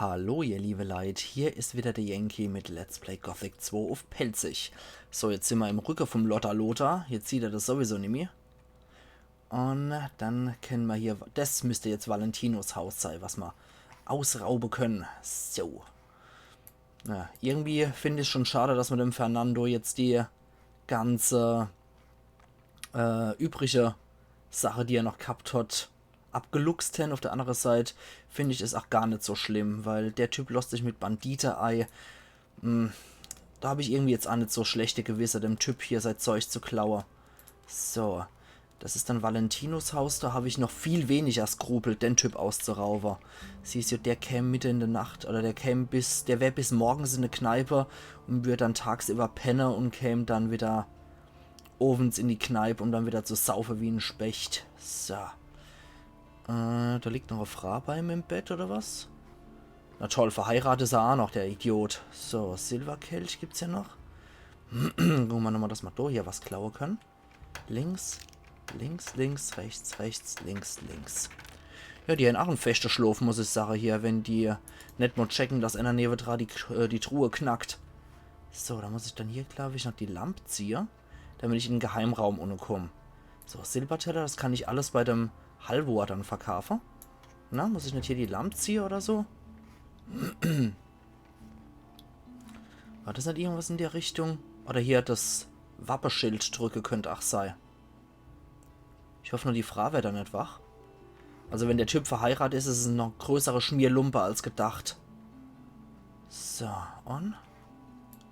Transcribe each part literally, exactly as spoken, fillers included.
Hallo, ihr liebe Leit, hier is wieder der Yankee mit Let's Play Gothic zwei uff Pälzisch. So, jetzt sin mer im Rücke vom Lotta Lothar, jetzt sieht er das sowieso nimmi. Un dann kenne mer hier, das müsst jetzt Valentinos Haus sei, was mer ausraube kenne. So. Na, irgendwie find ich's schon schade, dass mer dem Fernando jetzt die ganze, äh, übrige Sache, die er noch gehabt hat, abgeluchst hän. Uff der annere Seit find ich es ach gar net so schlimm, weil der Typ losst sich mit Bandite ei. Hm, da hab ich irgendwie jetzt ach net so schlechte Gewisse, dem Typ hier sei Zeug zu klaue. So, das is dann Valentinos Haus, da hab ich noch viel weniger Skrupel, den Typ auszuraube. Siehst du, der käm mitte in der Nacht, oder der käm bis, der wär bis morgens in der Kneipe un würd dann tagsüber penne un käm dann wieder owends in die Kneipe, um dann wieder zu saufe wie en Specht. So. Äh, da liegt noch e Fraa bei em im Bett, oder was? Na toll, verheirate is er ach noch, der Idiot. So, Silberkelch gibt's ja noch. Gucke mer nochmal, dass mer do hier was klaue kenne. Links, links, links, rechts, rechts, links, links. Ja, die hän ach en feschte Schlof, muss ich sage, hier, wenn die net mol checke, dass einer newedra die, äh, die Truhe knackt. So, da muss ich dann hier, glaub ich, noch die Lamp ziehe, damit ich in den Geheimraum unne komm. So, Silberteller, das kann ich alles bei dem Halvor dann verkaafe. Na, muss ich net hier die Lamp ziehe oder so? War das net irgendwas in der Richtung? Oder hier das Wappeschild drücke könnt ach sei. Ich hoff nur, die Fraa werd da net wach. Also wenn der Typ verheirat is, is es en noch größere Schmierlumpe als gedacht. So, un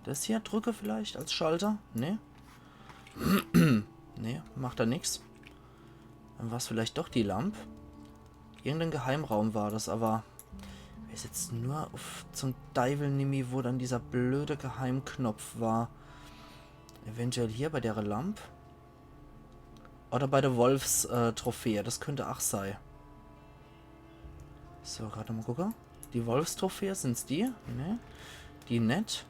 das hier drücke vielleicht als Schalter? Nee. Nee, macht da nix. Dann war's vielleicht doch die Lamp. Irgendein Geheimraum war das, aber weeß jetzt nur uff zum Deiwel nimmi, wo dann dieser blöde Geheimknopf war. Eventuell hier bei der Lamp. Oder bei der Wolfs-, äh, Trophäe. Das könnt ach sei. So, grad mal gucke. Die Wolfstrophäe, sind's die? Ne? Die net.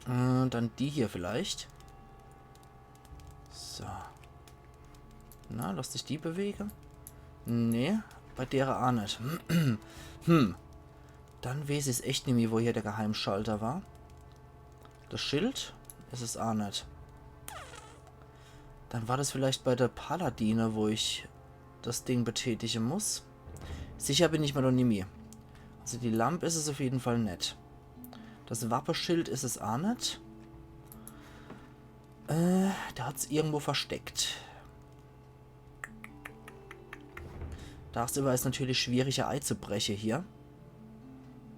Äh, dann die hier vielleicht. So. Na, lass dich die bewege? Nee, bei dere ach net. Hm. Dann weeß ich's echt nimmi, wo hier der Geheimschalter war. Das Schild is es ach net. Dann war das vielleicht bei der Paladine, wo ich das Ding betätige muss. Sicher bin ich mir noch nimmi. Also die Lamp is es uff jeden Fall net. Das Wappeschild is es ach net. Äh, der hat's irgendwo versteckt. Tagsüber is natürlich schwieriger eizubreche hier.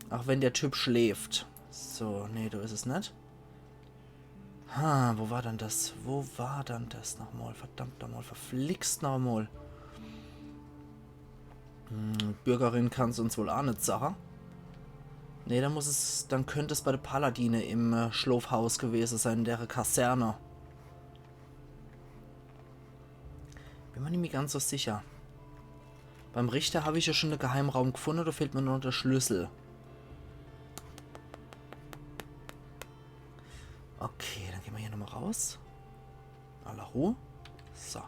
Ach wenn der Typ schläft. So, nee, do is es net. Ha, wo war dann das? Wo war dann das nochmal? Verdammt nochmal, verflixt nochmal. Hm, Bürgerin kann's uns wohl ach net sache. Nee, dann muss es, dann könnt es bei der Paladine im, äh, Schlofhaus gewese sein, in dere Kaserne. Bin mir nimmi ganz so sicher. Beim Richter hab ich ja schon de Geheimraum gefunde, do fehlt mir nur noch de Schlüssel. Okay, dann gehn mir hier nochmal raus. Alla Ruhe. So.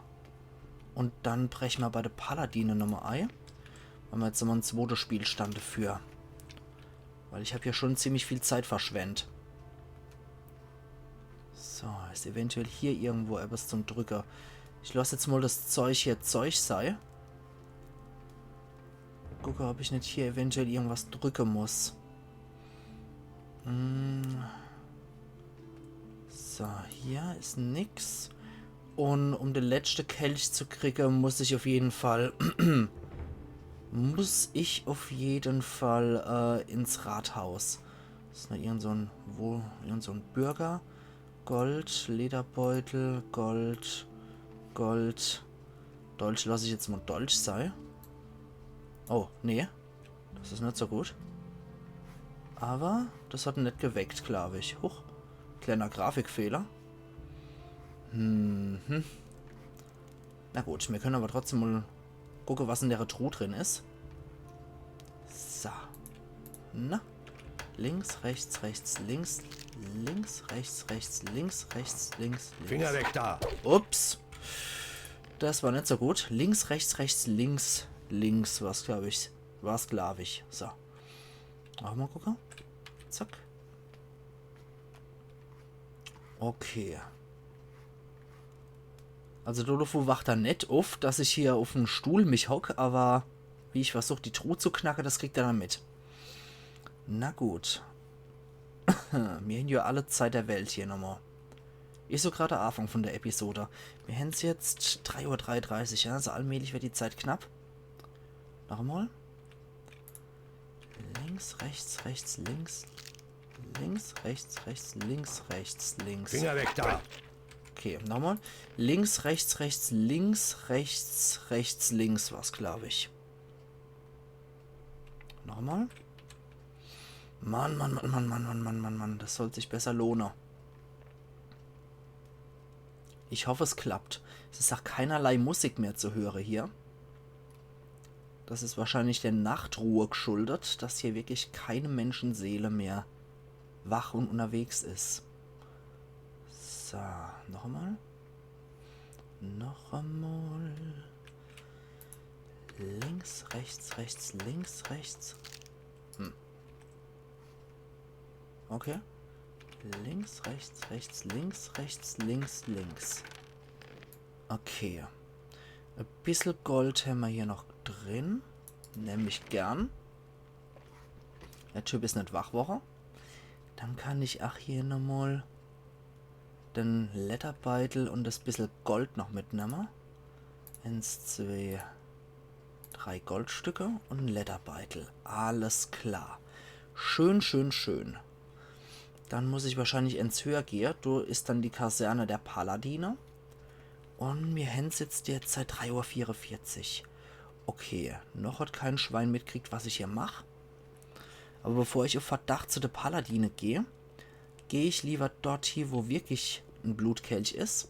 Un dann breche mir bei de Paladine nochmal ei. Mache mir jetzt nochmal en zwote Spielstand dafür. Weil ich hab hier schon ziemlich viel Zeit verschwendt. So, is eventuell hier irgendwo etwas zum Drücke. Ich lass jetzt mal das Zeug hier Zeug sei. Gucke, ob ich net hier eventuell irgendwas drücke muss. Hm. So, hier is nix. Un um de letschte Kelch zu kriege, muss ich uff jeden Fall, muss ich uff jeden Fall, äh, ins Rathaus. Is noch irgend so en, wo, irgend so en Bürger. Gold, Lederbeutel, Gold, Gold. Dolch lass ich jetzt mal Dolch sei. Oh, nee. Das is net so gut. Aber das hat en net geweckt, glaub ich. Huch. Kleiner Grafikfehler. Mhm. Na gut, mir könne aber trotzdem mal gucke, was in dere Truh drin is. So. Na. Links, rechts, rechts, links, links, rechts, rechts, links, rechts, links, links. Finger weg da! Ups. Das war net so gut. Links, rechts, rechts, links, links war's, glaub ich. War's, glaab ich. So. Ach, mol gucke. Zack. Okay. Also Dolofu wacht do net uff, dass ich hier uff'm Stuhl mich hock, awwer wie ich versuch, die Truh zu knacke, des kriegt er dann mit. Na gut. Mir hän jo alle Zeit der Welt hier nochmol. Is so grad de Afang vun der Episode. Mir hän's jetzt drei Uhr dreiunddreißig, ja, also allmählich werd die Zeit knapp. Nochmol. Links, rechts, rechts, links. Links, rechts, rechts, links, rechts, links. Finger weg da! Okay, nochmol. Links, rechts, rechts, links, rechts, rechts, links war's, glaab ich. Nochmol. Mann, Mann, Mann, des sollt sich besser lohne. Ich hoff, es klappt. Es is ach keinerlei Musik mehr zu höre hier. Des is wahrscheinlich der Nachtruh gschuldet, dass hier wirklich kei Menschenseele mehr wach un unnerwegs is. So, nochmol. Nochmol. Links, rechts, rechts, links, rechts. Hm. Okay. Links, rechts, rechts, links, rechts, links, links. Okay. E bissel Gold hämmer hier noch drin. Nemm ich gern. Der Typ is net wach worre. Dann kann ich ach hier nochmol den Lederbeitel un des bissel Gold noch mitnemme. Eens, zwee, drei Goldstücke un en Lederbeitel. Alles klar. Schön, schön, schön. Dann muss ich wahrscheinlich eens höher gehe. Do is dann die Kaserne der Paladine. Un mir hän's jetzt derzeit drei Uhr vierunvierzig. Okay, noch hat kei Schwein mitkriegt, was ich hier mach. Awwer bevor ich uff Verdacht zu de Paladine geh, geh ich liewer dort hie, wo wirklich en Blutkelch is.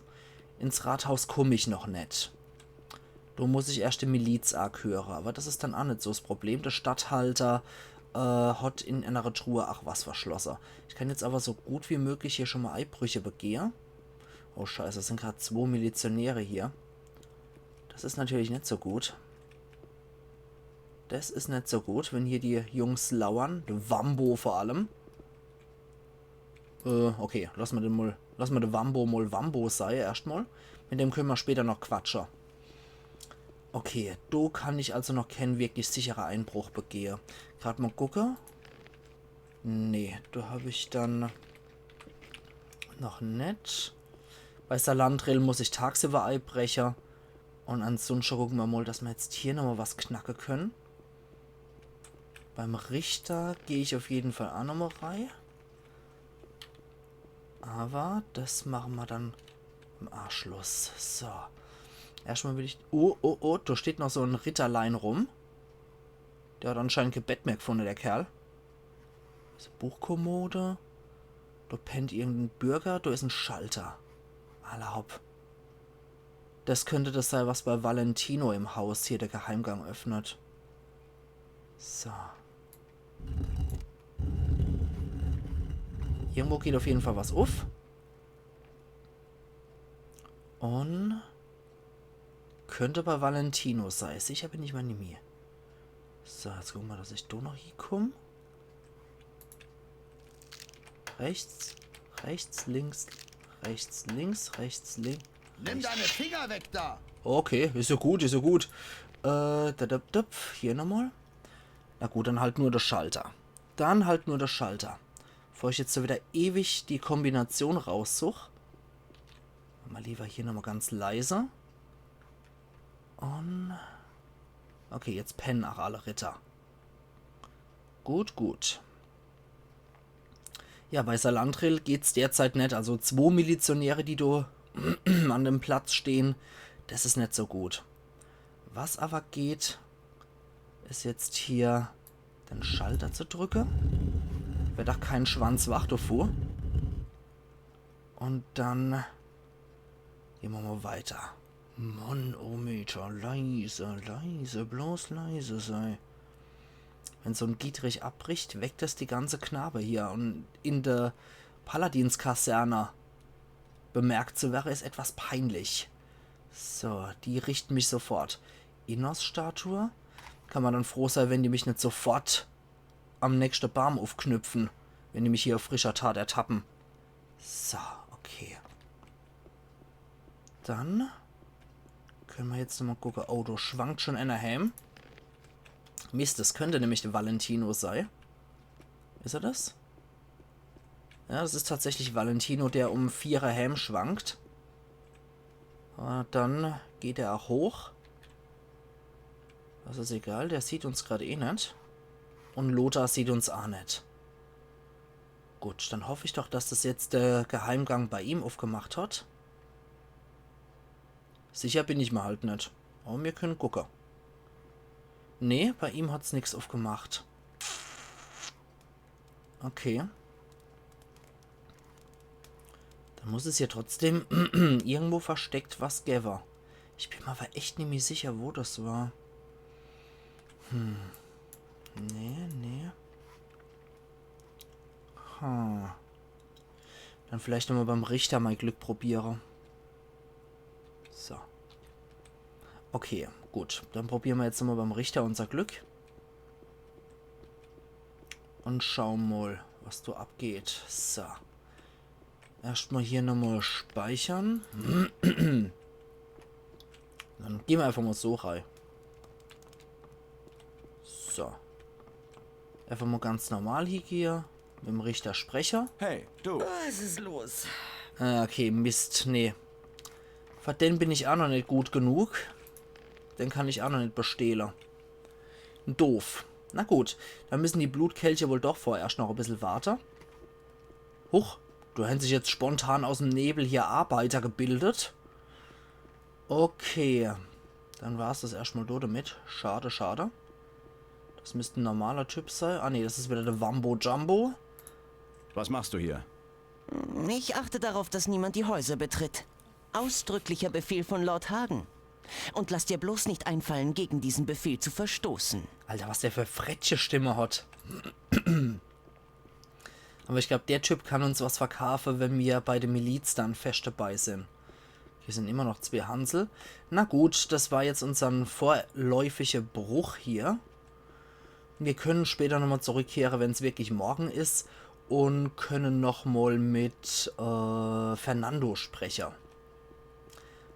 Ins Rathaus kumm ich noch net. Do muss ich erscht de Miliz ahöre, awwer des is dann ach net so s Problem. De Statthalter, äh, hat in enere Truhe ach was verschlosse. Ich kann jetzt awwer so gut wie möglich hier schun mol Eibrüche begehe. Oh Scheiße, es sin grad zwo Milizionäre hier. Des is natürlich net so gut. Des is net so gut, wenn hier die Jungs lauern. De Wambo vor allem. Äh, okay, lass mer den mol, lass mer de Wambo mol Wambo sei, erscht mol. Mit dem kenne mer später noch quatsche. Okay, do kann ich also noch kän wirklich sichere Einbruch begehe. Grad mol gucke. Nee, do hab ich dann noch net. Bei Salandril muss ich tagsiwwer eibreche. Un ansunschte gucke mer mol, dass mer jetzt hier nochmol was knacke kenne. Beim Richter geh ich uff jeden Fall ach nochmol rei. Awwer des mache mer dann im Aschluss. So. Erscht mol will ich... Oh, oh, oh, do steht noch so en Ritterlein rum. Der hat anscheinend kee Bett mehr gfunne, der Kerl. Is e Buchkommode. Do pennt irgend en Bürger, do is en Schalter. Alla hopp. Des könnt des sei, was bei Valentino im Haus hier de Geheimgang öffnet. So. Irgendwo geht uff jeden Fall was uff. Un könnt bei Valentino sei. Sicher bin ich mer nimmi. So, jetzt gucke mer, dass ich do noch hie kumm. Rechts, rechts, links, rechts, links, rechts, links. Nimm deine Finger weg da! Okay, is jo gut, is jo gut. Äh, da, da, da, hier nochmol. Na gut, dann halt nur de Schalter. Dann halt nur de Schalter. Bevor ich jetzt do widder ewig die Kombination raussuch. Mach mer liewer hier nochmol ganz leise. Un... Okay, jetzt penne ach alle Ritter. Gut, gut. Ja, bei Salandril geht's derzeit net. Also zwo Milizionäre, die do an dem Platz stehn, des is net so gut. Was awwer geht, is jetzt hier den Schalter zu drücke. Werd ach kee Schwanz wach dovu. Un dann geh mer mol weiter. Mann, oh Meter, leise, leise, bloß leise sei. Wenn so en Dietrich abbricht, weckt des die ganze Knabe hier. Un in de Paladinskaserne bemerkt zu werre, is etwas peinlich. So, die richten mich sofort. Innos-Statue. Kann ma dann froh sei, wenn die mich net sofort am nächschte Baam uffknüpfen, wenn die mich hier uff frischer Tat ertappen. So, okay. Dann könne ma jetzt nochmal gucke. Oh, do schwankt schon ener heem. Mist, das könnt nämlich de Valentino sei. Is er das? Ja, das is tatsächlich Valentino, der um vier heem schwankt. Awwer dann geht er ach hoch. Das is egal, der sieht uns grad eh net. Un Lothar sieht uns ach net. Gut, dann hoff ich doch, dass das jetzt de Geheimgang bei ihm uffgemacht hat. Sicher bin ich ma halt net. Awwer mir könne gucke. Nee, bei ihm hat's nix uffgemacht. Okay. Da muss es ja trotzdem irgendwo versteckt was gewwe. Ich bin ma awwer echt nimmi sicher, wo das war. Hm. Nee, nee. Ha. Dann vielleicht nochmal beim Richter mei Glück probiere. So. Okay, gut. Dann probiere ma jetzt nochmal beim Richter unser Glück. Un schaue mal, was do abgeht. So. Erscht mal hier nochmal speichere. Dann gehn ma einfach mal so rei. So. Einfach mal ganz normal hie gehe. Mit dem Richter spreche. Hey, du. Was is los? Äh, okay, Mist, nee. Für den bin ich ach noch net gut genug. Den kann ich ach noch net bestehle. Doof. Na gut, dann müssen die Blutkelche wohl doch vorerscht noch e bissel warte. Huch, do hän sich jetzt spontan aus'm Nebel hier Arbeiter gebildet. Okay, dann war's das erscht mal do damit. Schade, schade. Das müsst en normaler Typ sei. Ah nee, das is wieder de Wambo Jumbo. Was machst du hier? Ich achte darauf, dass niemand die Häuser betritt. Ausdrücklicher Befehl von Lord Hagen. Und lass dir bloß nicht einfallen, gegen diesen Befehl zu verstoßen. Alter, was der für Frettche Stimme hat. Aber ich glaub, der Typ kann uns was verkaufe, wenn mir bei de Miliz dann fescht dabei sin. Hier sin immer noch zwee Hansel. Na gut, das war jetzt unsern vorläufige Bruch hier. Wir können später nochmal zurückkehre, wenn's wirklich Morgen is. Und können nochmal mit äh, Fernando spreche.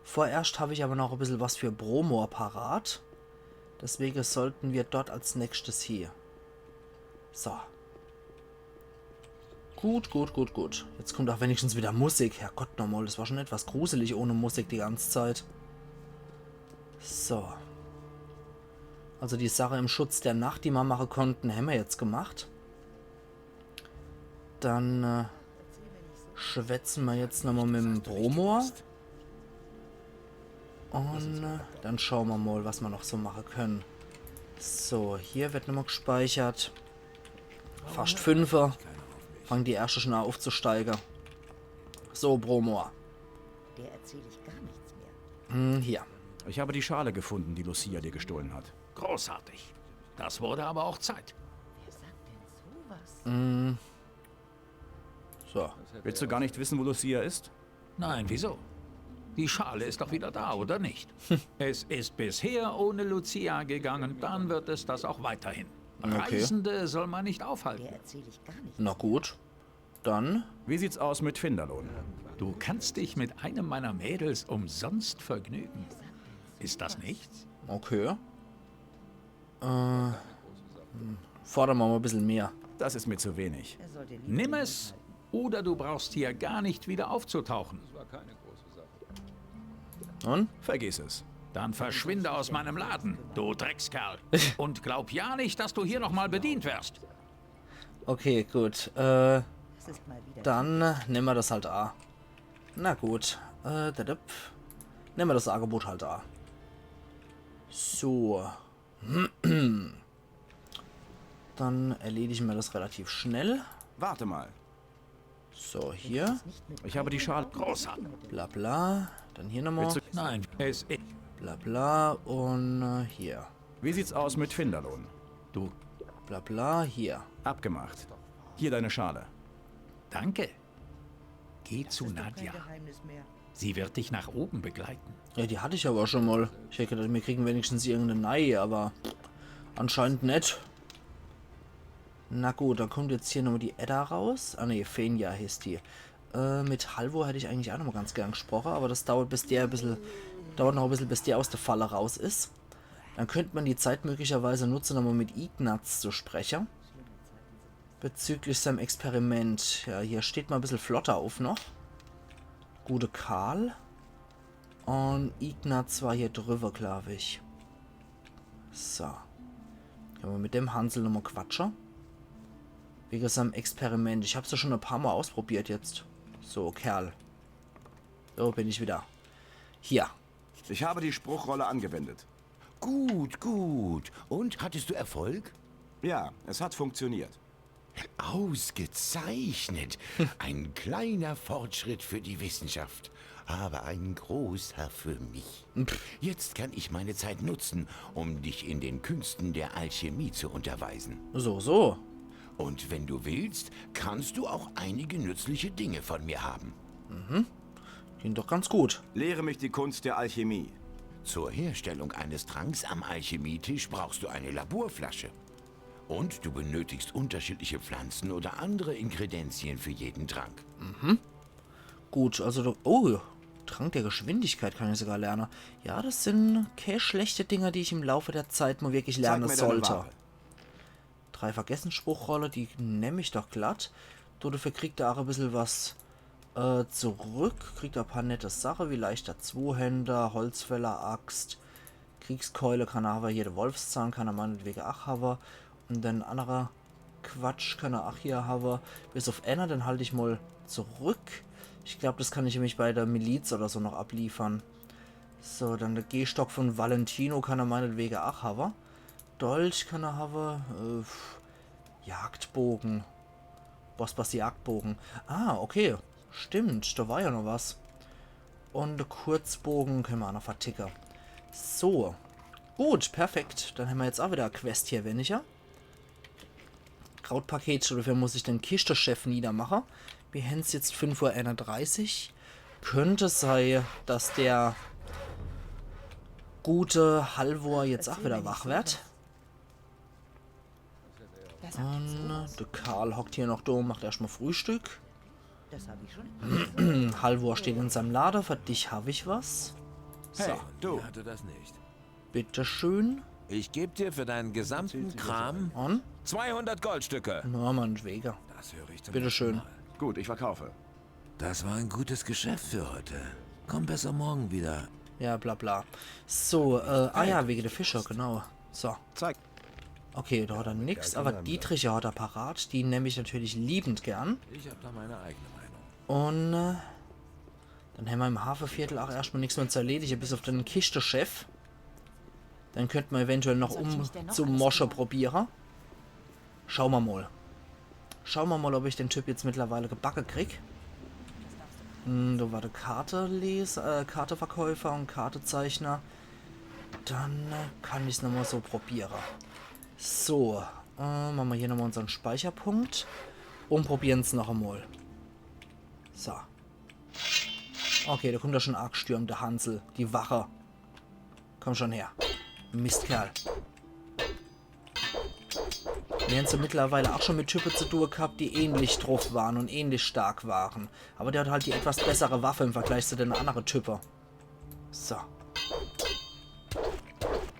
Vorerscht hab ich aber noch e bissel was für Bromor parat. Deswege sollten wir dort als nächstes hie. So. Gut, gut, gut, gut. Jetzt kommt auch wenigstens wieder Musik. Herrgott nochmal, das war schon etwas gruselig ohne Musik die ganze Zeit. So. Also die Sache im Schutz der Nacht, die ma mache konnten, hämmer jetzt gemacht. Dann äh, schwätze ma jetzt nochmal mit'm Bromor. Und äh, dann schaue ma mal, was ma noch so mache können. So, hier wird nochmal gespeichert. Fascht fünfe. Fangen die erschte schon an aufzusteige. So, Bromor. Der erzähle ich gar nichts mehr. Hm, hier. Ich habe die Schale gefunden, die Lucia dir gestohlen hat. Großartig. Das wurde aber auch Zeit. Wer sagt denn sowas? Hm. So. Willst du gar nicht wissen, wo Lucia ist? Nein, wieso? Die Schale ist doch wieder da, oder nicht? Es ist bisher ohne Lucia gegangen, dann wird es das auch weiterhin. Okay. Reisende soll man nicht aufhalten. Der erzähle ich gar nichts. Na gut. Dann. Wie sieht's aus mit Finderlohn? Du kannst dich mit einem meiner Mädels umsonst vergnügen. Ist das nichts? Okay. Äh, hm, fordern wir mal ein bisschen mehr. Das ist mir zu wenig. Er sollte lieber Nimm es, oder du brauchst hier gar nicht wieder aufzutauchen. Und? Vergiss es. Dann verschwinde aus meinem Laden, du Dreckskerl. Und glaub ja nicht, dass du hier nochmal bedient wirst. Okay, gut. Äh, Das ist mal wieder. dann äh, nehmen wir das halt a. Na gut. Äh, dadap. Nehmen wir das Angebot halt a. So. Dann erledigen wir das relativ schnell. Warte mal. So, hier. Ich habe die Schale. Großartig. Bla bla. Dann hier nochmal. Willst du, Nein, es ist. Bla bla. Und äh, hier. Wie sieht's aus mit Finderlohn? Du. Bla bla. Hier. Abgemacht. Hier deine Schale. Danke. Geh Das zu ist doch kein Nadja. Geheimnis mehr. Sie wird dich nach oben begleiten. Ja, die hatte ich aber schon mal. Ich hätte gedacht, wir kriegen wenigstens irgendeine neue, aber Anscheinend net. Na gut, dann kommt jetzt hier nochmal die Edda raus. Ah ne, Fenja heißt die. Äh, mit Halvor hätt ich eigentlich auch nochmal ganz gern gesproche, aber das dauert bis der e bissel, dauert noch e bissel, bis der aus der Falle raus is. Dann könnt man die Zeit möglicherweise nutze, nochmal mit Ignaz zu spreche. Bezüglich seinem Experiment. Ja, hier steht mal e bissel flotter auf noch. Gute Karl. Und Ignaz war hier drüber, glaub ich. So. Könne mer mit dem Hansel nochmal quatsche. Wege seinem Experiment. Ich hab's ja schon e paar Mal ausprobiert jetzt. So, Kerl. So bin ich wieder. Hier. Ich habe die Spruchrolle angewendet. Gut, gut. Und hattest du Erfolg? Ja, es hat funktioniert. Ausgezeichnet. Ein kleiner Fortschritt für die Wissenschaft, aber ein großer für mich. Jetzt kann ich meine Zeit nutzen, um dich in den Künsten der Alchemie zu unterweisen. So, so. Und wenn du willst, kannst du auch einige nützliche Dinge von mir haben. Klingt doch ganz gut. Lehre mich die Kunst der Alchemie. Zur Herstellung eines Tranks am Alchemietisch brauchst du eine Laborflasche. Und du benötigst unterschiedliche Pflanzen oder andere Ingredienzien für jeden Trank. Gut, also du, oh, Trank der Geschwindigkeit kann ich sogar lernen. Ja, das sind keine schlechte Dinger, die ich im Laufe der Zeit mal wirklich Zeig lernen mir deine sollte. Waffe. Drei Vergessen-Spruchrolle, die nemm ich doch glatt. Du, dafür kriegt er auch e bissel was äh, zurück. Kriegt er e paar nette Sache, wie leichter Zwohänder, Holzfäller, Axt, Kriegskeule kann er hawe, hier de Wolfszahn kann er meinetwege ach hawe. Und den annere Quatsch kann er ach hier hawe. Bis auf einer, den halt ich mal zurück. Ich glaub, das kann ich nämlich bei der Miliz oder so noch abliefern. So, dann der Gehstock von Valentino kann er meinetwege ach hawe. Dolch kann er hawe. Äh, pf, Jagdbogen. Bospers Jagdbogen. Ah, okay. Stimmt, da war ja noch was. Und Kurzbogen können wir auch noch verticke. So. Gut, perfekt. Dann haben wir jetzt auch wieder e Quest hier weniger. Krautpaket, dafür muss ich den Kistechef niedermachen. Wir hän's jetzt fünf Uhr einunddreißig. Könnte sei, dass der gute Halvor jetzt auch wieder wach wird. Das hab ich jetzt Und gewusst. der Karl hockt hier noch da und macht erstmal Frühstück. Das hab ich schon. Halvor steht in seinem Lade, für dich hab ich was. So, Hey, du. Hatte das nicht. Bitteschön. Ich geb dir für deinen gesamten Kram Und? zweihundert Goldstücke. Na, meinetwege. Das höre ich zum Bitteschön. ersten Mal. Gut, ich verkaufe. Das war ein gutes Geschäft für heute. Komm besser morgen wieder. Ja, bla bla. So, äh, ah ja, wegen der Fischer, genau. So. Zeig. Okay, da hat er nix, aber Dietriche hat er parat. Die nemm ich natürlich liebend gern. Ich hab da meine eigene Meinung. Und äh, dann haben wir im Hafeviertel auch erstmal nichts mehr zu erledigen, bis auf den Kistechef. Den könnte man eventuell noch um zu Mosche probieren. Schauen wir mal. Schauen wir mal, ob ich den Typ jetzt mittlerweile gebacke krieg. Hm, da war der Karteleser, äh, Karteverkäufer und Kartezeichner. Dann äh, kann ich's nochmal so probieren. So, äh, machen wir hier nochmal unseren Speicherpunkt und probieren's noch einmal. So. Okay, da kommt er schon angestürmt, der Hansel. Die Wache. Komm schon her. Mistkerl. Wir haben so mittlerweile auch schon mit Typen zu tun gehabt, die ähnlich drauf waren und ähnlich stark waren. Aber der hat halt die etwas bessere Waffe im Vergleich zu den anderen Typen. So.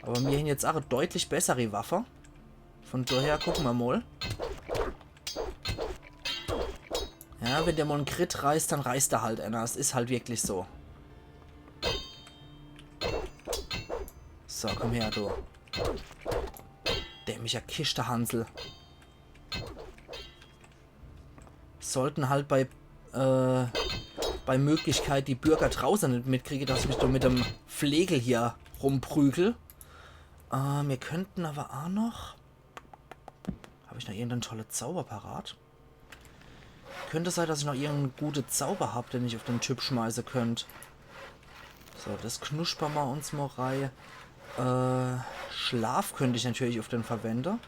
Aber wir haben jetzt auch eine deutlich bessere Waffe. Von daher gucken wir mal. Ja, wenn der mal einen Crit reißt, dann reißt er halt einer. Das ist halt wirklich so. So, komm her, du. Dämlicher Kischtehansel. Sollten halt bei, äh, bei Möglichkeit die Bürger draußen nicht mitkriegen, dass ich mich da mit dem Flegel hier rumprügel. Äh, wir könnten aber auch noch... Habe ich noch irgendeinen tollen Zauber parat? Könnte sein, dass ich noch irgendeinen guten Zauber habe, den ich auf den Typ schmeißen könnte. So, das knuspern wir uns mal rein. Äh, Schlaf könnte ich natürlich auf den verwenden.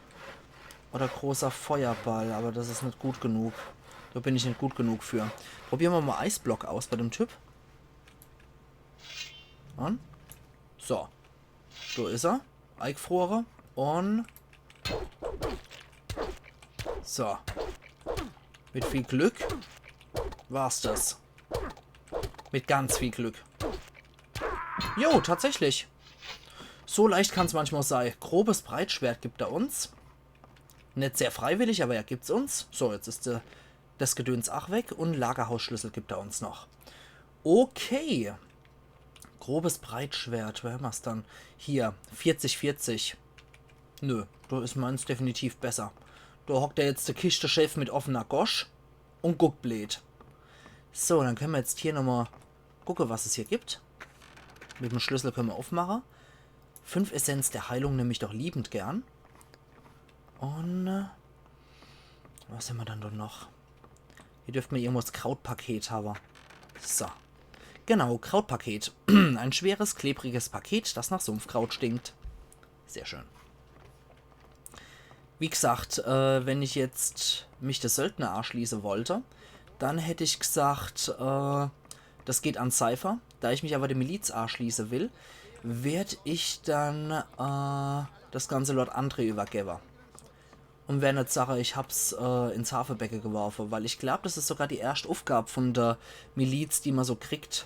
Oder großer Feuerball, aber das ist nicht gut genug. Da bin ich nicht gut genug für. Probieren wir mal Eisblock aus bei dem Typ. Und? So. Da ist er. Eingefroren. Und So. Mit viel Glück war's das. Mit ganz viel Glück. Jo, tatsächlich. So leicht kann's manchmal sei. Grobes Breitschwert gibt er uns. Net sehr freiwillig, aber ja, gibt's uns. So, jetzt is äh, das Gedöns ach weg. Und Lagerhausschlüssel gibt er uns noch. Okay. Grobes Breitschwert. Wo hämmer's dann? Hier. Vierzig vierzig. Nö, do is meins definitiv besser. Do hockt er jetzt de Kischteschef mit offener Gosch und guckt bleed. So, dann könne mer jetzt hier nochmal gucke, was es hier gibt. Mit dem Schlüssel könne mer uffmache. Fünf Essenz der Heilung nemm ich doch liebend gern. Und äh, was hämmer dann do noch? Hier dürfte mer irgendwo das Krautpaket haben. So. Genau, Krautpaket. Ein schweres, klebriges Paket, das nach Sumpfkraut stinkt. Sehr schön. Wie gesagt, äh, wenn ich jetzt mich de Söldner aschließe wollte, dann hätt ich gesagt, äh, das geht an Cipher. Da ich mich aber de Miliz aschließe will, werd ich dann äh, das Ganze Lord André übergebe. Und wer net sache, ich hab's äh, ins Hafebecke geworfe, weil ich glaub, das is sogar die erscht Uffgab von der Miliz, die mer so kriegt.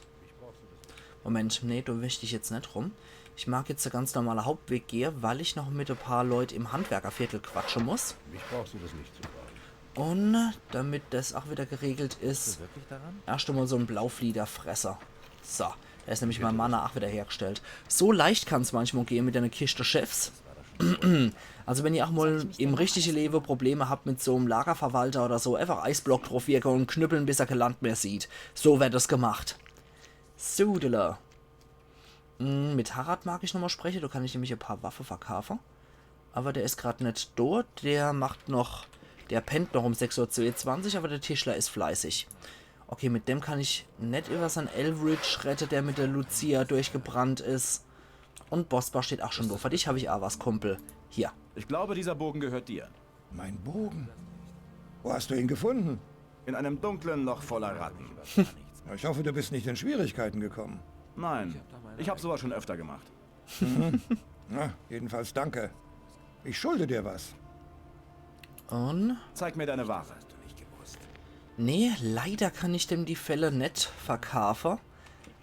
Moment, nee, do möcht ich jetzt net rum. Ich mag jetzt de ganz normale Hauptweg gehe, weil ich noch mit e paar Leut im Handwerkerviertel quatsche muss. Mich brauchst du das nicht zu fragen. Und damit das ach wieder geregelt is, Wirklich daran? erscht einmal so en Blaufliederfresser. So, da is nämlich mein Mana ach wieder hergestellt. So leicht kann's manchmal gehe mit einer Kischte Chefs. Also wenn ihr ach mal im richtige Lewe Probleme habt mit so em Lagerverwalter oder so, einfach Eisblock drauf wirke und knüppeln, bis er kein Land mehr sieht. So werd das gemacht. Sudele. Hm, mit Harad mag ich nochmal spreche, do kann ich nämlich e paar Waffe verkaufe. Aber der is grad net dort, der macht noch, der pennt noch um sechs Uhr zweiundzwanzig, aber der Tischler is fleißig. Okay, mit dem kann ich net über sein Eldridge rette, der mit der Lucia durchgebrannt is. Und Bospa steht ach schon do. Für dich hab ich ach was, Kumpel. Hier. Ich glaube, dieser Bogen gehört dir. Mein Bogen? Wo hast du ihn gefunden? In einem dunklen Loch voller Ratten. Ich hoffe, du bist nicht in Schwierigkeiten gekommen. Nein, ich habe sowas schon öfter gemacht. Na, jedenfalls danke. Ich schulde dir was. Und Zeig mir deine Ware. Nee, leider kann ich dem die Felle net verkaufe,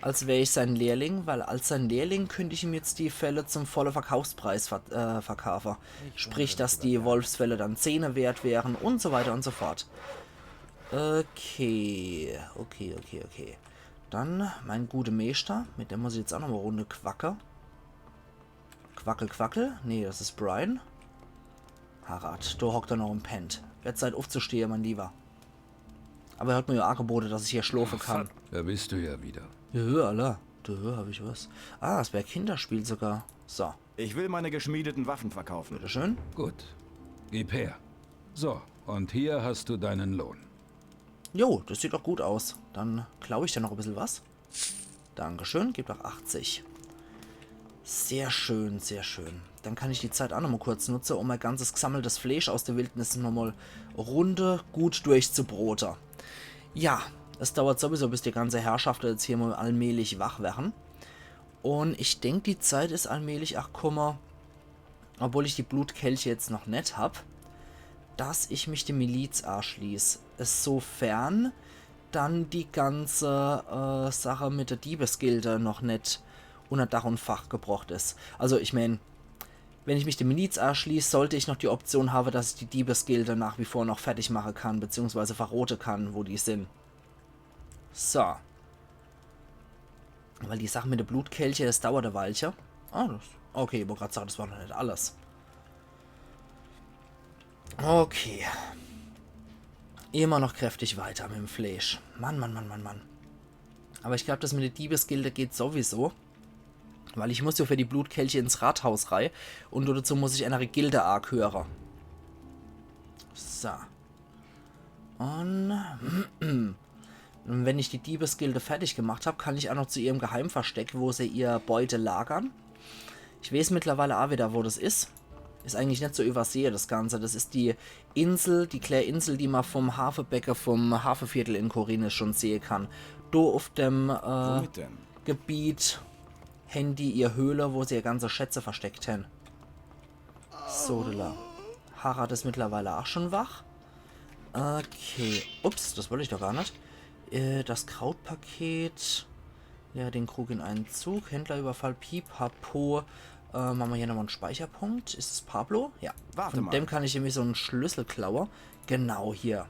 als wär ich sein Lehrling, weil als sein Lehrling könnt ich ihm jetzt die Felle zum volle Verkaufspreis ver äh, verkaufe. Sprich, dass die Wolfsfelle dann zehne wert wären und so weiter und so fort. Okay, okay, okay, okay. Dann mein gute Meester, mit dem muss ich jetzt auch noch mal Runde quacke. Quackel, quackel. Nee, das is Brian. Harad, do hockt er noch und pennt. Werd Zeit uffzustehe, mein Lieber. Aber er hat mir ja angebote, dass ich hier schlofe kann. Da bist du ja wieder. Ja, alla. Da hab ich was. Ah, es wär Kinderspiel sogar. So, Ich will meine geschmiedeten Waffen verkaufen. bitteschön. Gut. Gib her. So, und hier hast du deinen Lohn. Jo, das sieht doch gut aus. Dann klau ich da noch e bissel was. Dankeschön, gibt auch achtzig. Sehr schön, sehr schön. Dann kann ich die Zeit auch noch mal kurz nutze, um mein ganzes gesammeltes Fleisch aus der Wildnis noch mal Runde gut durchzubrote. Ja, es dauert sowieso, bis die ganze Herrschaft jetzt hier mal allmählich wach wären. Und ich denk, die Zeit is allmählich ach kumme, obwohl ich die Blutkelche jetzt noch net hab, dass ich mich de Miliz aschließ. Sofern dann die ganze äh, Sache mit der Diebesgilde noch net unter Dach und Fach gebrocht is. Also ich mein, wenn ich mich de Miliz aschließ, sollt ich noch die Option habe, dass ich die Diebesgilde nach wie vor noch fertig mache kann, beziehungsweise verrote kann, wo die sin. So. Weil die Sache mit de Blutkelche, das dauert e Weilche. Ah, das, okay, ich wollt grad sage, das war noch net alles. Okay. Immer noch kräftig weiter mit dem Fleisch. Mann, Mann, Mann, Mann, Mann. Aber ich glaub, das mit der Diebesgilde geht sowieso. Weil ich muss ja für die Blutkelche ins Rathaus rei. Und dazu muss ich einer Gilde angehöre. So. Und, und wenn ich die Diebesgilde fertig gemacht hab, kann ich auch noch zu ihrem Geheimversteck, wo sie ihr Beute lagern. Ich weiß mittlerweile auch wieder, wo das is. Is eigentlich net so übersehe, das Ganze. Das is die Insel, die klää Insel, die man vom Hafebecke, vom Hafeviertel in Khorinis schon sehe kann. Do auf dem äh, Womit denn? Gebiet hän die ihr Höhle, wo sie ihr ganze Schätze versteckt hän. So, da. Harald is mittlerweile ach schon wach. Okay. Ups, das wollt ich doch gar net. Äh, das Krautpaket. Ja, den Krug in einen Zug. Händlerüberfall, Pipapo. Äh, mache mer hier nochmal en Speicherpunkt. Is es Pablo? Ja. Warte mal. Von dem kann ich nämlich so en Schlüssel klaue. Genau hier.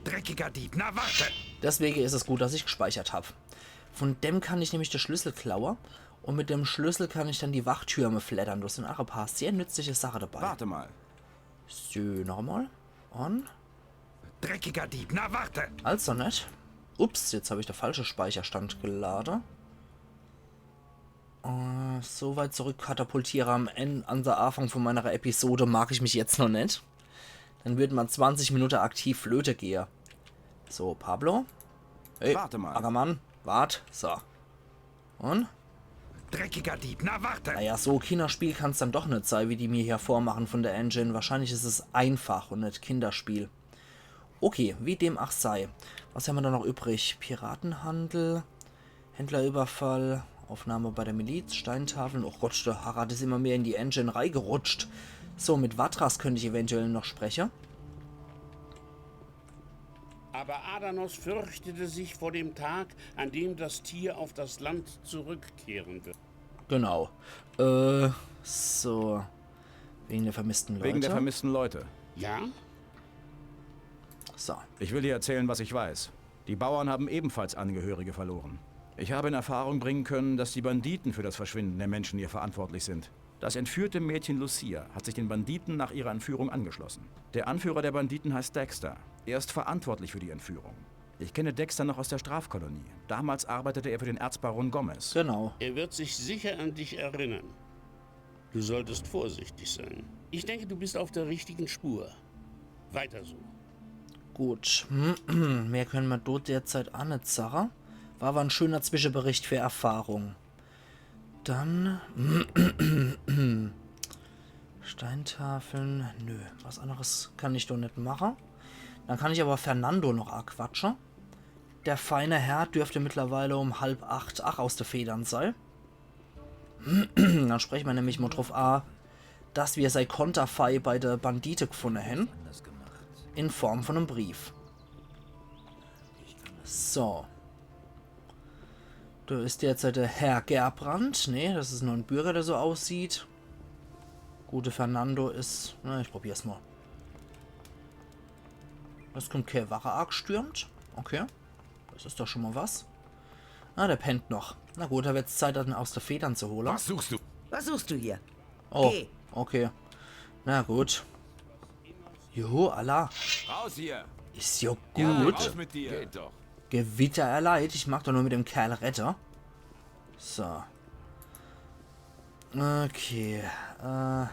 Dreckiger Dieb, na warte! Deswege is es gut, dass ich gespeichert hab. Von dem kann ich nämlich de Schlüssel klaue. Und mit dem Schlüssel kann ich dann die Wachtürme fleddern. Das sind ach e paar sehr nützliche Sache dabei. Warte mal. So, nochmal. Und Dreckiger Dieb, na warte! Also net. Ups, jetzt hab ich de falsche Speicherstand gelade. Äh, so weit zurück katapultiere am Enn, an de Anfang von meiner Episode mag ich mich jetzt noch net. Dann würden mer zwanzig Minute aktiv flöte gehe. So, Pablo. Hey, Warte mal. Ackermann, wart. So. Und? Dreckiger Dieb, na warte! Naja, so Kinderspiel kann's dann doch net sei, wie die mir hier vormachen von der Engine. Wahrscheinlich is es einfach und net Kinderspiel. Okay, wie dem ach sei. Was hämmer da noch übrig? Piratenhandel, Händlerüberfall, Aufnahme bei der Miliz, Steintafeln. Oh Gott, de Harald is immer mehr in die Engine reigerutscht. So, mit Vatras könnt ich eventuell noch spreche. Aber Adanos fürchtete sich vor dem Tag, an dem das Tier auf das Land zurückkehren wird. Genau. Äh, so. Wegen der vermissten Leute. Wegen der vermissten Leute. Ja? So. Ich will dir erzählen, was ich weiß. Die Bauern haben ebenfalls Angehörige verloren. Ich habe in Erfahrung bringen können, dass die Banditen für das Verschwinden der Menschen hier verantwortlich sind. Das entführte Mädchen Lucia hat sich den Banditen nach ihrer Entführung angeschlossen. Der Anführer der Banditen heißt Dexter. Er ist verantwortlich für die Entführung. Ich kenne Dexter noch aus der Strafkolonie. Damals arbeitete er für den Erzbaron Gomez. Genau. Er wird sich sicher an dich erinnern. Du solltest vorsichtig sein. Ich denke, du bist auf der richtigen Spur. Weiter so. Gut. Mehr könne mer dort derzeit ach net sache. War aber en schöner Zwischebericht für Erfahrung. Dann. Steintafeln. Nö, was anderes kann ich doch net mache. Dann kann ich aber Fernando noch aquatsche. Der feine Herr dürfte mittlerweile um halb acht ach aus de Federn sei. Dann spreche mer nämlich mal drauf a, dass mer sei Konterfei bei de Bandite gefunde hän. In Form von em Brief. So. Da is derzeit de Herr Gerbrand. Nee, das is nur en Bürger, der so aussieht. Gute Fernando is. Na, ich probier's mal. Es kommt kee Wache agestürmt. Okay. Das is doch schon mal was. Ah, der pennt noch. Na gut, da wird's Zeit, den aus de Federn zu hole. Was suchst du? Was suchst du hier? Oh, Geh. Okay. Na gut. Jo, alla. Raus hier! Is jo Ja, gut. Raus mit dir! Geht doch. Gewitter erleid. Ich mag doch nur mit dem Kerl redde. So. Okay. Äh, der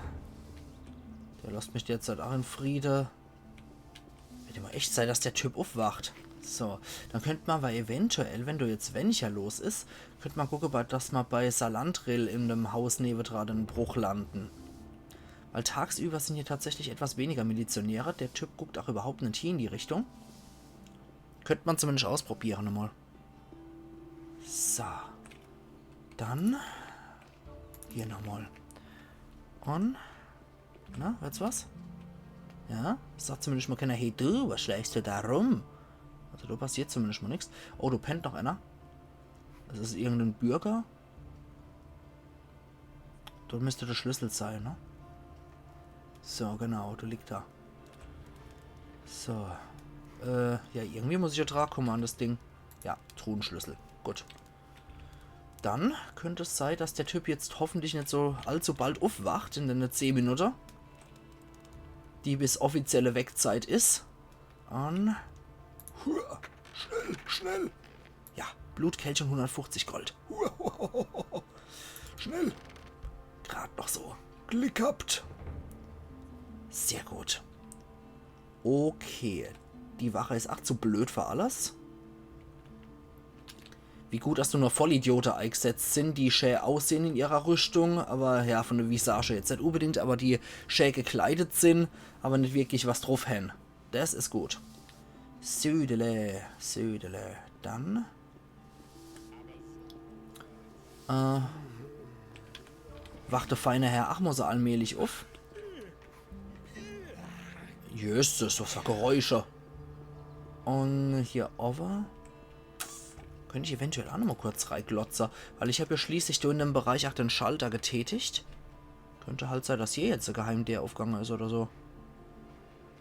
lasst mich derzeit ach in Friede. Wird immer echt sei, dass der Typ uffwacht. So, dann könnt mer aber eventuell, wenn do jetzt wenicher los is, könnt mer gucke, bei, dass mer bei Salandril in dem Haus newedra den Bruch landen. Weil tagsüber sind hier tatsächlich etwas weniger Milizionäre. Der Typ guckt ach überhaupt net hie in die Richtung. Könnt mer zumindest ausprobiere nochmal. So. Dann hier nochmal. Und na, wird's was? Ja, sagt zumindest mal keiner, hey du, was schleichst du da rum? Also da passiert zumindest mal nix. Oh, do pennt noch einer. Das is irgendein Bürger. Dort müsste der Schlüssel sein, ne? So, genau, do liegt er. So. Äh, ja, irgendwie muss ich ja drankomme an das Ding. Ja, Truhenschlüssel. Gut. Dann könnt es sei, dass der Typ jetzt hoffentlich net so allzu bald uffwacht in de zehn Minute, die bis offizielle Wegzeit is. An. Hua. Schnell, schnell. Ja, Blutkelch und hundertfuchzig Gold. Hua. Schnell. Grad noch so. Glick gehabt. Sehr gut. Okay. Die Wache is ach zu blöd für alles. Wie gut, dass do nur Vollidiote eigsetzt sin, die schä aussehn in ihrer Rüstung, aber ja, von der Visage jetzt net unbedingt, aber die schä gekleidet sin, aber net wirklich was druff hän. Das is gut. Südele, südele. Dann. Äh, wacht der feine Herr ach mo so allmählich uff. Jesses, was für Geräusche. Un hier owwe könnt ich eventuell ach nochmal kurz reiglotze, weil ich hab ja schließlich do in dem Bereich ach den Schalter getätigt. Könnt halt sei, dass hier jetzt e Geheimdeer uffgange is oder so.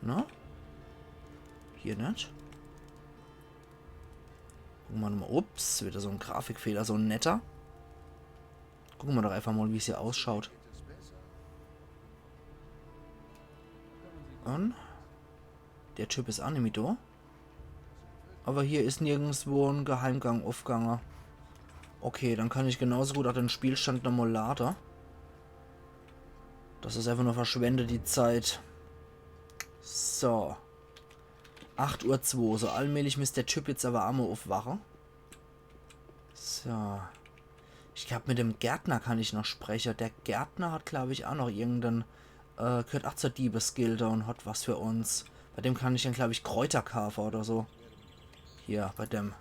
Ne? Hier net. Gucke mer nochmal. Ups, wieder so en Grafikfehler, so en netter. Gucke mer doch einfach mal, wie's hier ausschaut. Un der Typ is ach nimmi do. Awwer hier is nirgendswo en Geheimgang uffgange. Okay, dann kann ich genauso gut ach den Spielstand nochmal lade. Das is einfach nur verschwendete Zeit. So. Acht Uhr zwo. So allmählich misst der Typ jetzt awwer ach mal uffwache. So. Ich glaab, mit dem Gärtner kann ich noch spreche. Der Gärtner hat, glaab ich, ach noch irgenden, äh, gehört ach zur Diebesgilde un hat was für uns. Bei dem kann ich dann, glaab ich, Kräuter kaafe oder so. Hier, bei dem.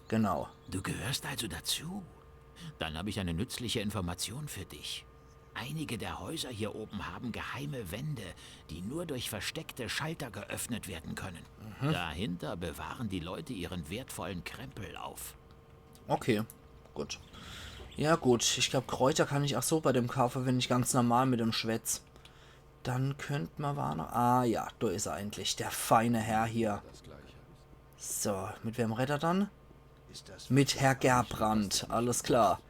Genau. Du gehörst also dazu? Dann habe ich eine nützliche Information für dich. Einige der Häuser hier oben haben geheime Wände, die nur durch versteckte Schalter geöffnet werden können. Dahinter bewahren die Leute ihren wertvollen Krempel auf. Okay, gut. Ja gut, ich glaab, Kräuter kann ich ach so bei dem kaafe, wenn ich ganz normal mit dem schwätz. Dann könnt mer wa noch. Ah ja, do is er endlich, der feine Herr hier. So, mit wem redt er dann? Mit Herr Gerbrand, alles klar.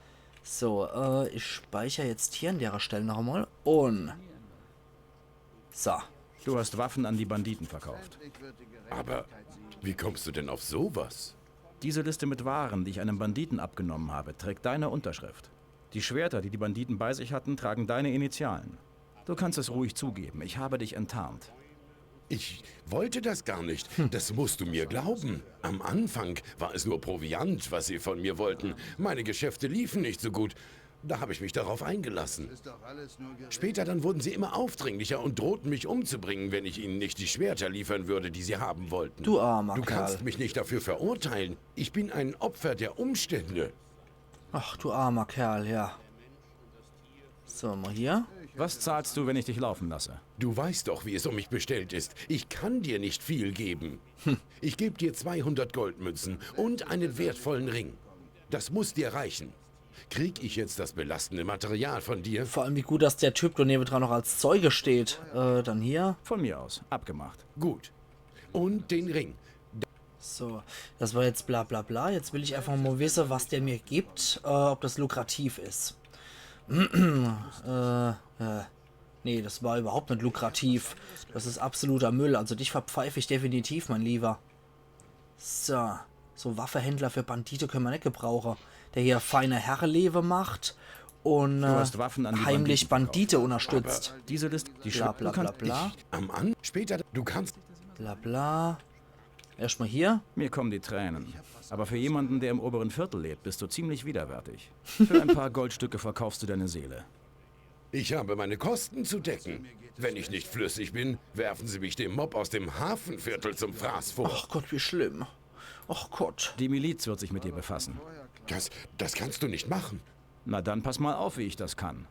So, äh, ich speicher jetzt hier an derer Stell noch emol. Un. So. Du hast Waffen an die Banditen verkauft. Aber wie kommst du denn auf sowas? Diese Liste mit Waren, die ich einem Banditen abgenommen habe, trägt deine Unterschrift. Die Schwerter, die die Banditen bei sich hatten, tragen deine Initialen. Du kannst es ruhig zugeben, ich habe dich enttarnt. Ich wollte das gar nicht. Das musst du mir glauben. Am Anfang war es nur Proviant, was sie von mir wollten. Meine Geschäfte liefen nicht so gut. Da habe ich mich darauf eingelassen. Später dann wurden sie immer aufdringlicher und drohten mich umzubringen, wenn ich ihnen nicht die Schwerter liefern würde, die sie haben wollten. Du armer Kerl. Du kannst mich nicht dafür verurteilen. Ich bin ein Opfer der Umstände. Ach, du armer Kerl, ja. So, mal hier. Was zahlst du, wenn ich dich laufen lasse? Du weißt doch, wie es um mich bestellt ist. Ich kann dir nicht viel geben. Ich geb dir zweihundert Goldmünzen und einen wertvollen Ring. Das muss dir reichen. Krieg ich jetzt das belastende Material von dir? Vor allem, wie gut, dass der Typ do newedran noch als Zeuge steht. Äh, dann hier. Von mir aus. Abgemacht. Gut. Und den Ring. So, das war jetzt bla bla bla. Jetzt will ich einfach mal wisse, was der mir gibt, äh, ob das lukrativ is. äh, äh, nee, das war überhaupt net lukrativ. Das is absoluter Müll. Also dich verpfeif ich definitiv, mein Lieber. So, so Waffehändler für Bandite könne mer net gebrauche. Der hier feine Herrelewe macht un, äh, heimlich Bandite unterstützt. Diese Liste, die bla bla bla bla. Am An-, später, du kannst. Bla bla. Erstmal hier. Mir kommen die Tränen. Aber für jemanden, der im oberen Viertel lebt, bist du ziemlich widerwärtig. Für ein paar Goldstücke verkaufst du deine Seele. Ich habe meine Kosten zu decken. Wenn ich nicht flüssig bin, werfen sie mich dem Mob aus dem Hafenviertel zum Fraß vor. Ach Gott, wie schlimm. Ach Gott. Die Miliz wird sich mit dir befassen. Das, das kannst du nicht machen. Na dann pass mal auf, wie ich das kann.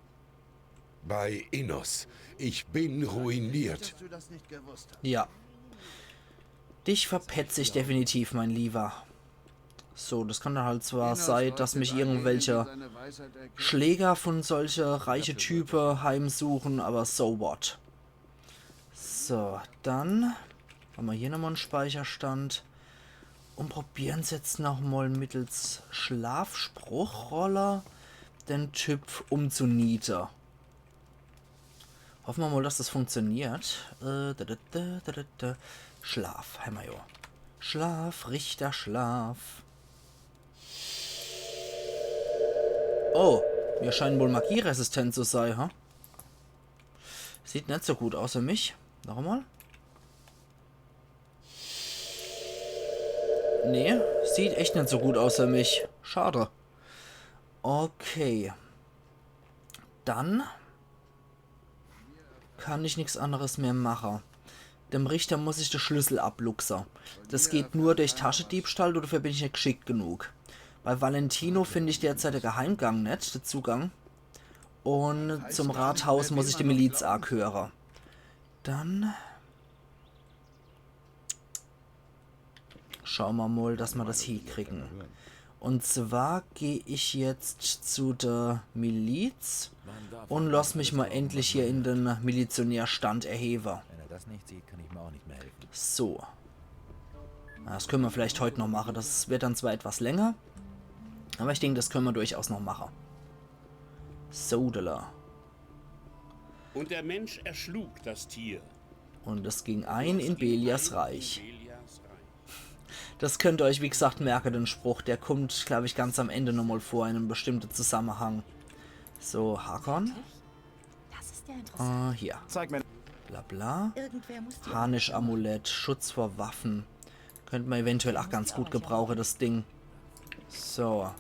Bei Innos. Ich bin ruiniert. Ja. Dich verpetz ich definitiv, mein Lieber. So, das kann dann halt zwar sei, dass mich irgendwelche Schläger von solche reiche Type heimsuchen, aber so what. So, dann hammer hier nochmal en Speicherstand. Un probieren's jetzt nochmal mittels Schlafspruchrolle, den Typ umzuniete. Hoffe mer mal, dass das funktioniert. Äh, da, da, da, da, da, da. Schlaf, hammer jo. Schlaf, Richter, schlaf. Oh, mir scheinen wohl magieresistent zu sei, ha? Sieht net so gut aus für mich. Nochmal. Nee, sieht echt net so gut aus für mich. Schade. Okay. Dann kann ich nix anderes mehr mache. Dem Richter muss ich de Schlüssel abluchse. Das geht nur durch Taschediebstahl, dafür bin ich net gschickt genug. Bei Valentino find ich derzeit de Geheimgang net, de Zugang. Un zum Rathaus muss ich de Miliz ahöre. Dann Schau mer mol, dass mer das hiekriegen. Und zwar geh ich jetzt zu der Miliz und lass mich mal endlich hier in den Milizionärstand erhebe. Wenn er das nicht sieht, kann ich ihm auch nicht mehr helfen. So. Das können wir vielleicht heute noch machen. Das wird dann zwar etwas länger, aber ich denke, das können wir durchaus noch machen. Sodala. Und der Mensch erschlug das Tier. Und es ging ein in Beliars Reich. Beliars Reich. Das könnt ihr euch, wie gesagt, merken, den Spruch. Der kommt, glaube ich, ganz am Ende nochmal vor in einem bestimmten Zusammenhang. So, Hakon. Das ist ja interessant. Äh, hier. Zeig mir. Bla bla. Irgendwer muss die Harnisch-Amulett, Schutz vor Waffen. Könnte man eventuell auch ganz gut gebrauchen, das Ding. So.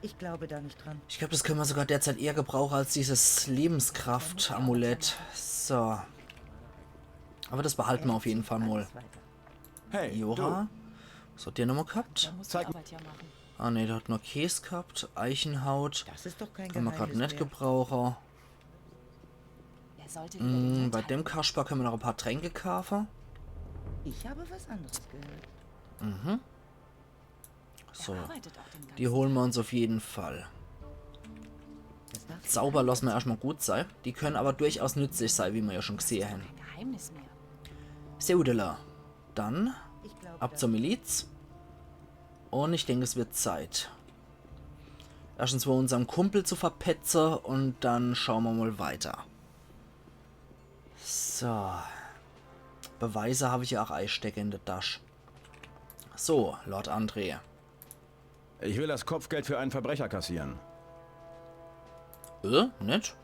Ich glaube da nicht dran. Ich glaube, das können wir sogar derzeit eher gebrauchen als dieses Lebenskraft-Amulett. So. Aber das behalten wir auf jeden Fall mal. Weiter. Hey, Jora? Was hat der nochmal gehabt? Da muss Zeig- die Arbeit ja machen. Ah ne, der hat nur Käse gehabt. Eichenhaut. Das ist doch kein Kann man gerade Geheimnis nicht mehr. gebrauchen. Er sollte lieber Mm, den bei Hund dem halten. Kasper können wir noch ein paar Tränke kaufen. Ich habe was anderes gehört. So, Er arbeitet auch den ganzen die holen wir uns auf jeden Fall. Das darf Zauber lassen wir erstmal gut sein. Die können aber durchaus nützlich sein, wie wir ja schon gesehen haben. Kein Geheimnis mehr. Seudela. Dann Ich glaube, ab zur Miliz. Und ich denke, es wird Zeit, erstens mal unseren Kumpel zu verpetzen und dann schauen wir mal weiter. So. Beweise habe ich ja auch einstecke in der Tasche. So, Lord André. Ich will das Kopfgeld für einen Verbrecher kassieren. Äh, nett?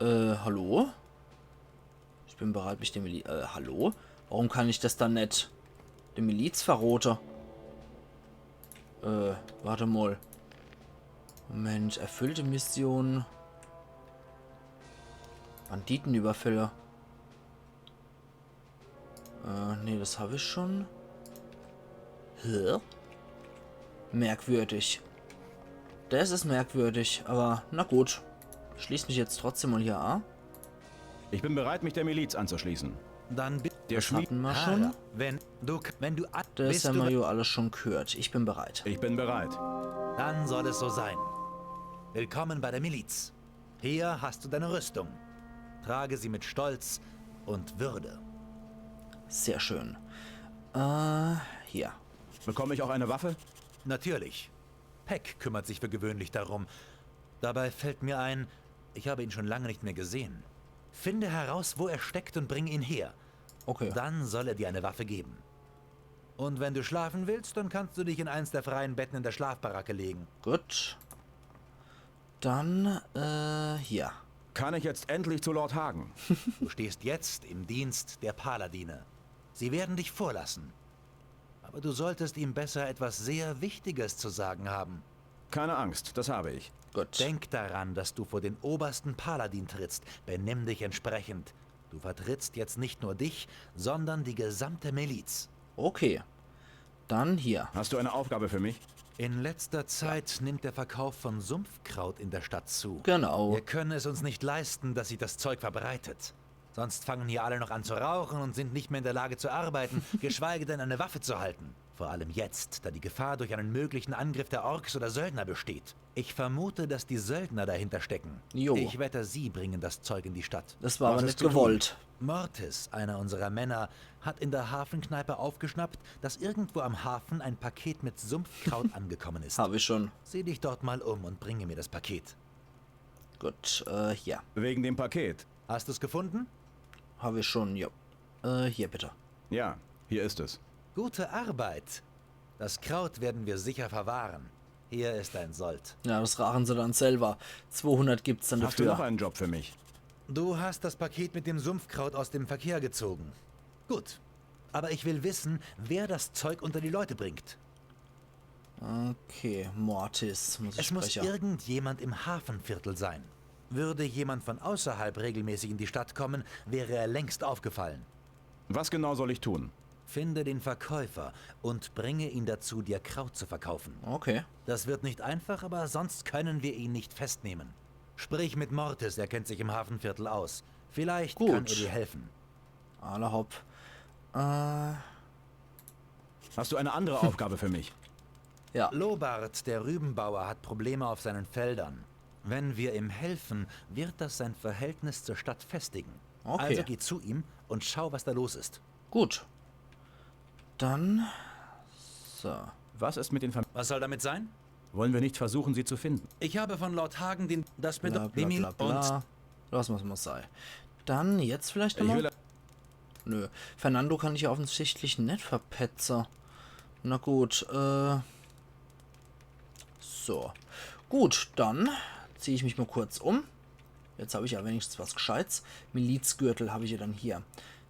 Äh, hallo? Ich bin bereit, mich dem Miliz... Äh, hallo? Warum kann ich das dann nicht dem Miliz verrote? Äh, warte mal. Moment, erfüllte Mission. Banditenüberfälle. Äh, nee, das habe ich schon. Hä? Merkwürdig. Das ist merkwürdig, aber na gut. Schließ mich jetzt trotzdem mal hier an. Ich bin bereit, mich der Miliz anzuschließen. Dann bitte. Der Das Schmied. hatten wir schon. Wenn du, wenn du an- Das bist haben wir du, ja alles schon gehört. Ich bin bereit. Ich bin bereit. Dann soll es so sein. Willkommen bei der Miliz. Hier hast du deine Rüstung. Trage sie mit Stolz und Würde. Sehr schön. Äh, hier. Bekomme ich auch eine Waffe? Natürlich. Peck kümmert sich für gewöhnlich darum. Dabei fällt mir ein, ich habe ihn schon lange nicht mehr gesehen. Finde heraus, wo er steckt und bring ihn her. Okay. Dann soll er dir eine Waffe geben. Und wenn du schlafen willst, dann kannst du dich in eins der freien Betten in der Schlafbaracke legen. Gut. Dann, äh, hier. Kann ich jetzt endlich zu Lord Hagen? Du stehst jetzt im Dienst der Paladine. Sie werden dich vorlassen. Aber du solltest ihm besser etwas sehr Wichtiges zu sagen haben. Keine Angst, das habe ich. Gut. Denk daran, dass du vor den obersten Paladin trittst. Benimm dich entsprechend. Du vertrittst jetzt nicht nur dich, sondern die gesamte Miliz. Okay. Dann hier. Hast du eine Aufgabe für mich? In letzter Zeit nimmt der Verkauf von Sumpfkraut in der Stadt zu. Genau. Wir können es uns nicht leisten, dass sich das Zeug verbreitet. Sonst fangen hier alle noch an zu rauchen und sind nicht mehr in der Lage zu arbeiten, geschweige denn eine Waffe zu halten. Vor allem jetzt, da die Gefahr durch einen möglichen Angriff der Orks oder Söldner besteht. Ich vermute, dass die Söldner dahinter stecken. Jo. Ich wette, sie bringen das Zeug in die Stadt. Das war Was aber ist nicht zu tun? gewollt. Mortis, einer unserer Männer, hat in der Hafenkneipe aufgeschnappt, dass irgendwo am Hafen ein Paket mit Sumpfkraut angekommen ist. Habe ich schon. Sieh dich dort mal um und bringe mir das Paket. Gut, äh, hier. Wegen dem Paket. Hast du's gefunden? Habe ich schon, ja. Äh, hier bitte. Ja, hier ist es. Gute Arbeit. Das Kraut werden wir sicher verwahren. Hier ist dein Sold. Ja, das raachen sie dann selber. Zweihundert gibt's dann Hast du noch dafür. Einen Job für mich? Du hast das Paket mit dem Sumpfkraut aus dem Verkehr gezogen. Gut. Aber ich will wissen, wer das Zeug unter die Leute bringt. Okay, Mortis, muss ich Es muss sprechen. Irgendjemand im Hafenviertel sein. Würde jemand von außerhalb regelmäßig in die Stadt kommen, wäre er längst aufgefallen. Was genau soll ich tun? Finde den Verkäufer und bringe ihn dazu, dir Kraut zu verkaufen. Okay. Das wird nicht einfach, aber sonst können wir ihn nicht festnehmen. Sprich mit Mortis, er kennt sich im Hafenviertel aus. Vielleicht Gut. kann er dir helfen. Alla hopp. Äh, Hast du eine andere Aufgabe für mich? Ja. Lobart, der Rübenbauer, hat Probleme auf seinen Feldern. Wenn wir ihm helfen, wird das sein Verhältnis zur Stadt festigen. Okay. Also geh zu ihm und schau, was da los ist. Gut. Dann. So. Was ist mit den Familien? Was soll damit sein? Wollen wir nicht versuchen, sie zu finden? Ich habe von Lord Hagen den, das Bla, bedeutet bla, Emil bla, bla. Lass mal's mal sei. Dann jetzt vielleicht Ich nochmal. will Nö. Fernando kann ich ja offensichtlich net verpetze. Na gut, äh. So. Gut, dann zieh ich mich mal kurz um. Jetzt habe ich ja wenigstens was Gescheites. Milizgürtel habe ich ja dann hier.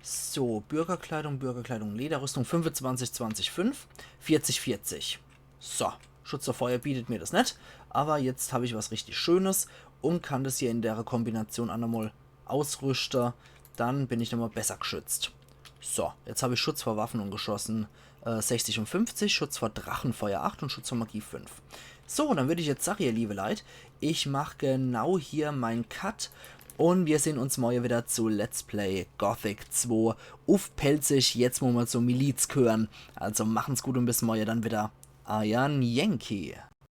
So, Bürgerkleidung, Bürgerkleidung, Lederrüstung, fünfundzwanzig, zwanzig, fünf, vierzig, vierzig. So, Schutz vor Feuer bietet mir das net. Aber jetzt habe ich was richtig Schönes und kann das hier in der Kombination auch nochmal ausrüsten. Dann bin ich nochmal besser geschützt. So, jetzt habe ich Schutz vor Waffen und Geschossen äh, sechzig und fünfzig, Schutz vor Drachenfeuer acht und Schutz vor Magie fünf. So, dann würde ich jetzt sagen, ihr liebe Leute, ich mache genau hier mein Cut und wir sehen uns morgen wieder zu Let's Play Gothic zwei uff Pälzisch, jetzt wo wir zur Miliz gehören. Also machen's gut und bis morgen dann wieder. Euer Yankee.